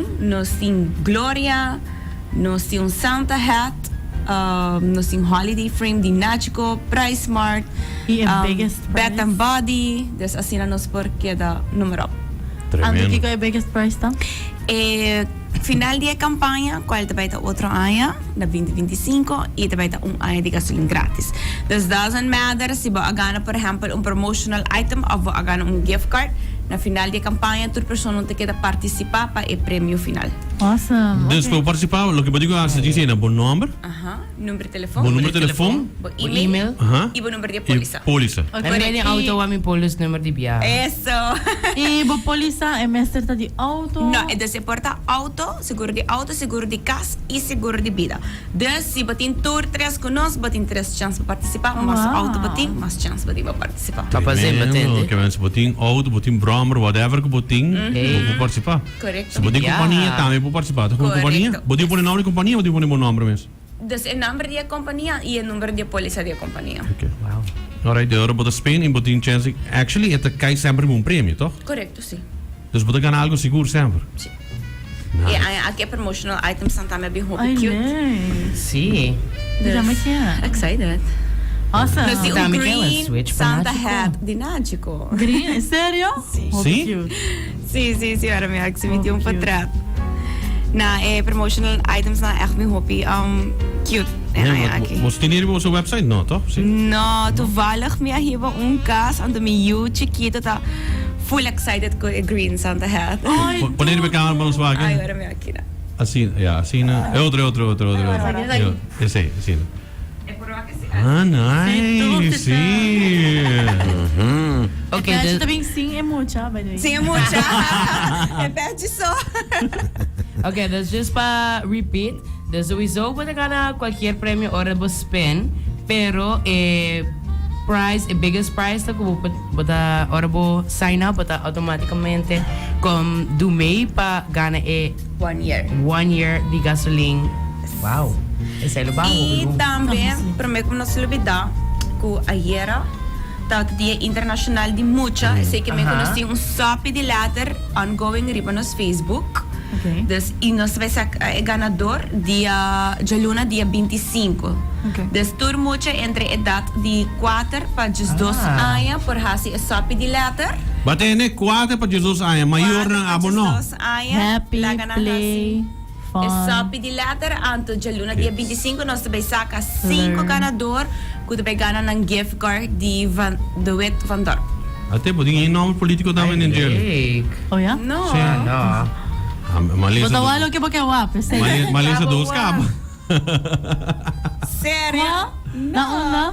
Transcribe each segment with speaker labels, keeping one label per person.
Speaker 1: Nos tin Gloria, nos tin un Santa hat, nos tin holiday frame di Nagico, PriceSmart,
Speaker 2: Y e biggest prize?
Speaker 1: Bath and Body, dus asina nos por keda noem maar op.
Speaker 2: Anto
Speaker 3: Tremendo.
Speaker 2: kiko e biggest prize ta?
Speaker 1: E final di e campaña, cual ta bay ta otro aña, na binti binti sinku, y ta bay ta un aña di gasolin gratis. Dus doesn't matter si bo a gana por ehempel un promotional item of bo a gana un gift card, Na final di e campaña tur persona ta keda participa pa e premio final.
Speaker 2: Awesome.
Speaker 3: Dus pa bo participa loke bo tin cu haci djis ena bo nomber.
Speaker 1: Aha, number di telefon.
Speaker 3: Bo number di telefon.
Speaker 1: Bo email.
Speaker 3: Aha.
Speaker 1: Y bo number di e polisa.
Speaker 3: Y polisa.
Speaker 4: En mi di auto wa mi polis number di biaha.
Speaker 1: Eso.
Speaker 2: Y bo polisa e mester ta di auto?
Speaker 1: No, e dus e por ta auto, seguro di auto, seguro di cas y seguro di bida. Dus si bo tin tur tres cu nos, bo tin tres chans pa participa. Mas auto bo tin, mas chans bo tin pa participa.
Speaker 4: Papa Zin, bo
Speaker 3: Tremendo.
Speaker 4: tende?
Speaker 3: Ke men si bo tin auto, bo tin brommer, whatever cu bo tin, bo por participa.
Speaker 1: Correcto.
Speaker 3: Si bo tin compania, tambe bo por participa. Ta como compania?
Speaker 1: Correcto.
Speaker 3: Bo tin pone nomber di compania o bo tin pone bo nomber mes?
Speaker 1: Dus e nomber di e compania y e number di e polisa di e compania.
Speaker 3: Ok.
Speaker 4: Wow.
Speaker 3: Alright, de ora bo ta spin y bo tin chance di, actually e ta cay semper riba un premio, toch?
Speaker 1: Correcto, si.
Speaker 3: Dus bo ta gana algo sigur semper.
Speaker 1: Si. E aña aki e promotional items nan tambe a bin hopi
Speaker 2: Ay,
Speaker 1: cute.
Speaker 2: nice.
Speaker 4: Si.
Speaker 2: Dus, mi kier.
Speaker 1: Excited.
Speaker 2: Awesome.
Speaker 1: Nos tin un
Speaker 4: Tambe kier
Speaker 1: green
Speaker 4: switch pa
Speaker 1: Santa
Speaker 4: Nachico.
Speaker 1: hat di Nachico.
Speaker 2: Green? Serio?
Speaker 1: Si.
Speaker 2: Hopi
Speaker 3: Si?
Speaker 2: cute.
Speaker 1: Si, si, si, ora mi a mi tin un
Speaker 2: Hopi cute.
Speaker 1: portret. Na e promotional items nan echt bin hopi um, cute e aña aki.
Speaker 3: Bo tin riba boso website? No, toch? Si?
Speaker 1: No, toevallig mi a hiba un cas, anto mi yu chikito ta Full excited cu e green Santa hat.
Speaker 2: Ay,
Speaker 3: Pone riba e camera pa nos wak.
Speaker 1: Ay, ora mi aki na.
Speaker 3: Asina, ya, asina. E otro, e otro, e otro, e otro.
Speaker 2: Esaki.
Speaker 3: E otro. Esey, asina.
Speaker 1: E por wak esi.
Speaker 3: Ah, nice.
Speaker 2: Si,
Speaker 3: Si.
Speaker 4: Ok,
Speaker 2: E pechi
Speaker 4: dus,
Speaker 2: ta bin sin e mucha, by the way.
Speaker 1: Sin e mucha. E pechi so.
Speaker 4: ok, dus just pa repeat, dus sowieso bo ta gana cualkier premio ora bo spin, pero e prize, e biggest prize ta cu bo por Bo ta ora bo sign up bo ta automaticamente com do mee pa gana e
Speaker 1: One year.
Speaker 4: one year di gasolin. Wow. Esei lo baho hopi
Speaker 1: Y
Speaker 4: bon.
Speaker 1: tambe prome cu nos lubida cu ayera tabata dia internacional di mucha esei ke men cu nos tin un sopi di letter ongoing riba nos Facebook.
Speaker 2: Okay.
Speaker 1: Dus y nos ta bay saca e ganador dia djaluna dia 25.
Speaker 2: Okay.
Speaker 1: Dus tur mucha entre edad di kuater pa diesdos aña por hasi e sopi di letter.
Speaker 3: Ba tene kuater pa diesdos aña, mayornan abo no.
Speaker 1: Kuater pa diesdos aña,
Speaker 2: Happy,
Speaker 1: laga nan hasi
Speaker 2: play, fun.
Speaker 1: e sopi di letter. Anto djaluna dia 25 nos ta bay saka sinku
Speaker 2: Learn.
Speaker 1: ganador ku ta bay gana nan gift card di Van de Wit van Dorp.
Speaker 3: Ate bo tin e nomber politico tambe den djel.
Speaker 4: Leuk.
Speaker 2: Oh ya?
Speaker 1: No.
Speaker 3: Sí.
Speaker 4: No.
Speaker 3: Ah,
Speaker 2: Bo ta wak loke bo ke wak, p'esei.
Speaker 3: Malesa dos kaba.
Speaker 1: Serio?
Speaker 2: Na unda?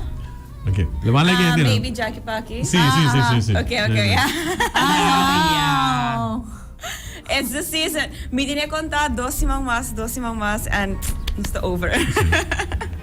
Speaker 3: Ok. Le van like
Speaker 1: Ah,
Speaker 3: tira.
Speaker 1: maybe Jackie Paki.
Speaker 3: Sí, sí, sí, sí, sí.
Speaker 1: Ok, ok,
Speaker 3: Sí,
Speaker 1: ja.
Speaker 2: Ah, wow.
Speaker 1: It's the season. Mi tiene conta dos siman mas, dos siman mas and it's the over.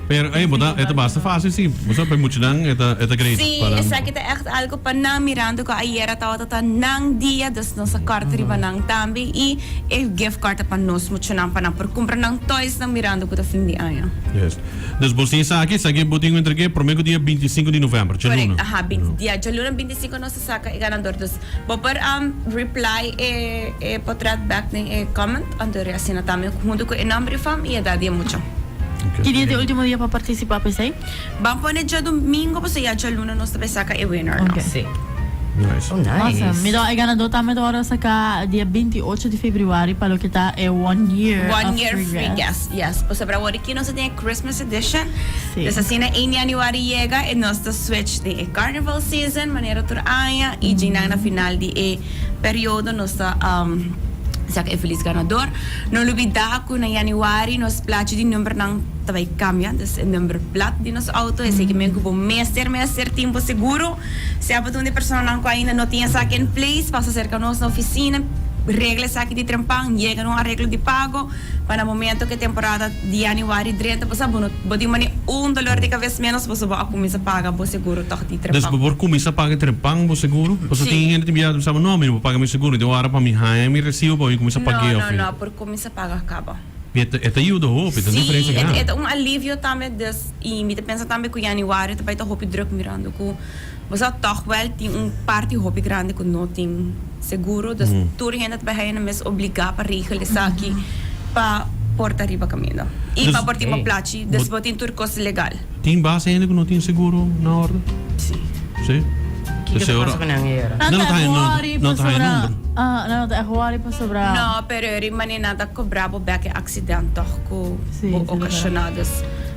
Speaker 3: Pero, ey, bo ta, e ta basta fácil, sí. Bo sa, pa e muchanan, e ta, e ta great.
Speaker 1: Sí,
Speaker 3: Para-
Speaker 1: esaki ta echt algo pa nan mirando cu ayera tabata ta nan dia, dus nos a corta riba nan tambe y e gift card ta pa nos muchanan pa nan por cumpra nan toys nan mirando cu ta fin di aña.
Speaker 3: Yes. Dus bo tin esaki, esaki bo tin cu entregue prome cu dia 25 di november, djaluna.
Speaker 1: Correct, aha, binti, dia djaluna 25 nos ta saca e ganador. Dus bo por um, reply e, e potret back den e comment, anto asina tambe hunto cu e nomber di fam y edad di e mucha.
Speaker 2: Ki dia ta e ultimo dia pa partisipá pa esei?
Speaker 1: Ban pone djadumingo pasobra ya djaluna nos ta bay saka e winner no.
Speaker 2: Ok.
Speaker 4: Sí.
Speaker 3: Nice.
Speaker 4: Oh, nice.
Speaker 2: Awesome. Mi ta e ganadó tambe ta wòrdu saká dia 28 di febrüari pa loke ta e one year
Speaker 1: One
Speaker 2: of
Speaker 1: year
Speaker 2: free
Speaker 1: free
Speaker 2: gas.
Speaker 1: gas, yes. Pasobra awor aki nos ta tin e Christmas edition.
Speaker 2: Sí.
Speaker 1: Dus asina 1 januari yega e nos ta switch den e carnival season manera tur aña y djinan na final di e periodo nos ta saka e feliz ganador. No lubida cu na januari nos plachi di numbernan ta bay cambia, dus e number plat di nos auto, esey ke men cu bo mester mester tin bo seguro. Si abo ta un di personanan cu ainda no tin esaki in place, pasa cerca nos na oficina, regla esaki di trempan, yega na un areglo di pago, pa na momento cu e temporada di januari drenta, bo sa bo no bo tin mane un dolor di cabes menos, pasobra bo a cuminsa paga bo seguro tog di
Speaker 3: Dus
Speaker 1: trempan.
Speaker 3: bo por cuminsa paga trempan bo seguro? Pasobra
Speaker 1: Sí.
Speaker 3: tin hende tin bia ta bisa bo, no, mi no por paga mi seguro, tin ora pa mi haña mi recibo pa mi cuminsa
Speaker 1: No,
Speaker 3: pag'e
Speaker 1: no,
Speaker 3: of.
Speaker 1: no, por cuminsa paga caba.
Speaker 3: E ta e ta yuda hopi, ta un diferencia
Speaker 1: Sí, e
Speaker 3: grandi.
Speaker 1: ta un alivio tambe, dus y mi ta pensa tambe cu januari ta bay ta hopi druk mirando cu bo sa toch wel tin un parti hopi grandi cu no tin seguro, dus tur hende ta bay haya nan mes obliga pa regel esaki pa por ta riba caminda y
Speaker 3: Dus
Speaker 1: pa por tin bo plachi, dus bo tin tur cos legal.
Speaker 3: Tin base hende cu no tin seguro na orde?
Speaker 1: Sí.
Speaker 3: Sí?
Speaker 4: Kiko ta pasa ku nan e ora?
Speaker 2: Nan
Speaker 3: No
Speaker 2: ta
Speaker 3: ta
Speaker 2: echt
Speaker 3: no
Speaker 2: worry
Speaker 3: no ta
Speaker 2: pasobra
Speaker 3: number.
Speaker 2: ah nan no ta echt worry pasobra.
Speaker 1: No, pero eri manera nan ta cobra bo bek e accident toch cu
Speaker 2: Sí,
Speaker 1: bo
Speaker 2: sí, verdad.
Speaker 1: ocasiona. Dus,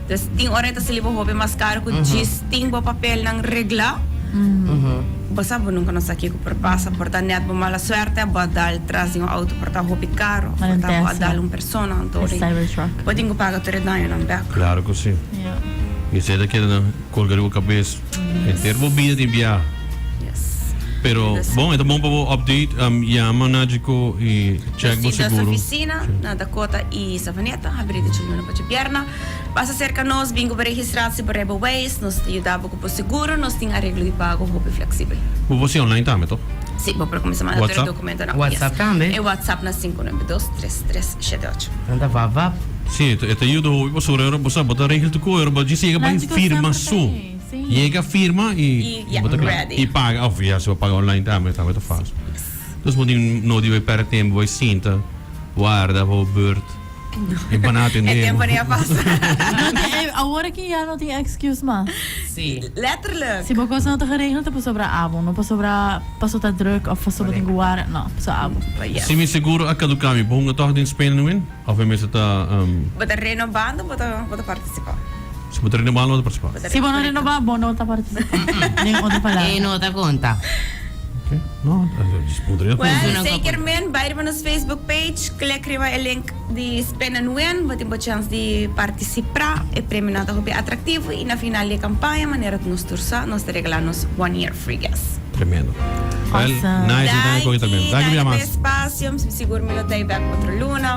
Speaker 1: dus tin ora e ta sali bo hopi mas caro cu djis tin bo papelnan regla. Bo sa bo nunca no sa kico por pasa. Por ta net bo mala suerte, bo a dal tras di un auto por ta hopi caro.
Speaker 2: Por
Speaker 1: Por
Speaker 2: un
Speaker 1: ta bo a
Speaker 2: Tesla.
Speaker 1: dal un persona. Anto
Speaker 2: E
Speaker 1: ori
Speaker 2: Cybertruck.
Speaker 1: bo tin cu paga tur e dañonan bek.
Speaker 3: Claro cu si.
Speaker 2: Ja.
Speaker 3: Y esey ta keda nan colga riba bo cabes. Henter bo bida tin biaha.
Speaker 1: Yes.
Speaker 3: Pero
Speaker 1: Dus-
Speaker 3: bon, e ta bon pa bo update, yama Nagico y check bo
Speaker 1: Dus tin dos
Speaker 3: seguro.
Speaker 1: oficina na Dakota y Savaneta, habri di djaluna pa djabierna. Pasa cerca nos, bin cu bo registratie, bo rijbewijs, nos ta yuda bo cu bo seguro, nos tin areglo di pago hopi flexibel.
Speaker 3: Bo por haci online tambe, toch?
Speaker 1: Si, bo por cuminsa manda tur e
Speaker 3: WhatsApp?
Speaker 1: documentonan.
Speaker 4: WhatsApp
Speaker 1: Yes.
Speaker 4: tambe?
Speaker 1: E WhatsApp na 592 3378.
Speaker 4: Nan ta vap vap.
Speaker 3: Si, e ta yuda hopi pasobra ora bo sa bo ta regel tur koe, ora bo djis yega bai
Speaker 2: Nagico
Speaker 3: firma
Speaker 2: semper ta
Speaker 3: su.
Speaker 2: ei, si.
Speaker 3: Yega firma y
Speaker 1: Y ya,
Speaker 3: bo ta kla.
Speaker 1: ready.
Speaker 3: Y paga, of ya si bo paga online tambe, tambe ta fácil. Dus bo tin no di bai perde tempo, bai sinta, warda pa bo beurt. E pa nan
Speaker 1: E
Speaker 3: atende.
Speaker 1: tempo ni a pasa.
Speaker 2: No tin, eh, awor aki ya no tin excuse mas.
Speaker 4: Sí.
Speaker 1: Letterlijk.
Speaker 2: Si bo cos no ta geregeld ta pasobra abo, no pasobra paso ta druk of paso bo tin cu wara, no, paso abo.
Speaker 1: But yes.
Speaker 3: Si mi seguro a caduca mi por hunga toch den Spin and Win? Of e mester ta um.
Speaker 1: Bo ta renovando bo ta bo ta participa.
Speaker 3: Si bo ta renovando bo ta participa.
Speaker 1: Bo ta
Speaker 2: Si bo no
Speaker 1: correcto.
Speaker 2: renoba bo no ta participa. Den otro palabra.
Speaker 4: E no ta conta.
Speaker 3: Ok, no, dus puntra
Speaker 1: Well,
Speaker 4: Una
Speaker 1: zeker men, bai riba nos Facebook page, klik riba e link di Spin and Win, bo tin bo chance di participra. E premionan ta hopi atractivo y na final di e campaña, manera cu nos tur sa, nos ta regala nos one year free gas.
Speaker 3: Tremendo. Well,
Speaker 2: Awesome.
Speaker 3: nice, nice,
Speaker 1: Danki,
Speaker 3: también. Danki,
Speaker 1: danki
Speaker 3: Mia
Speaker 1: pa
Speaker 3: mas.
Speaker 1: e espacio. Mi sigur mi lo ta back otro luna.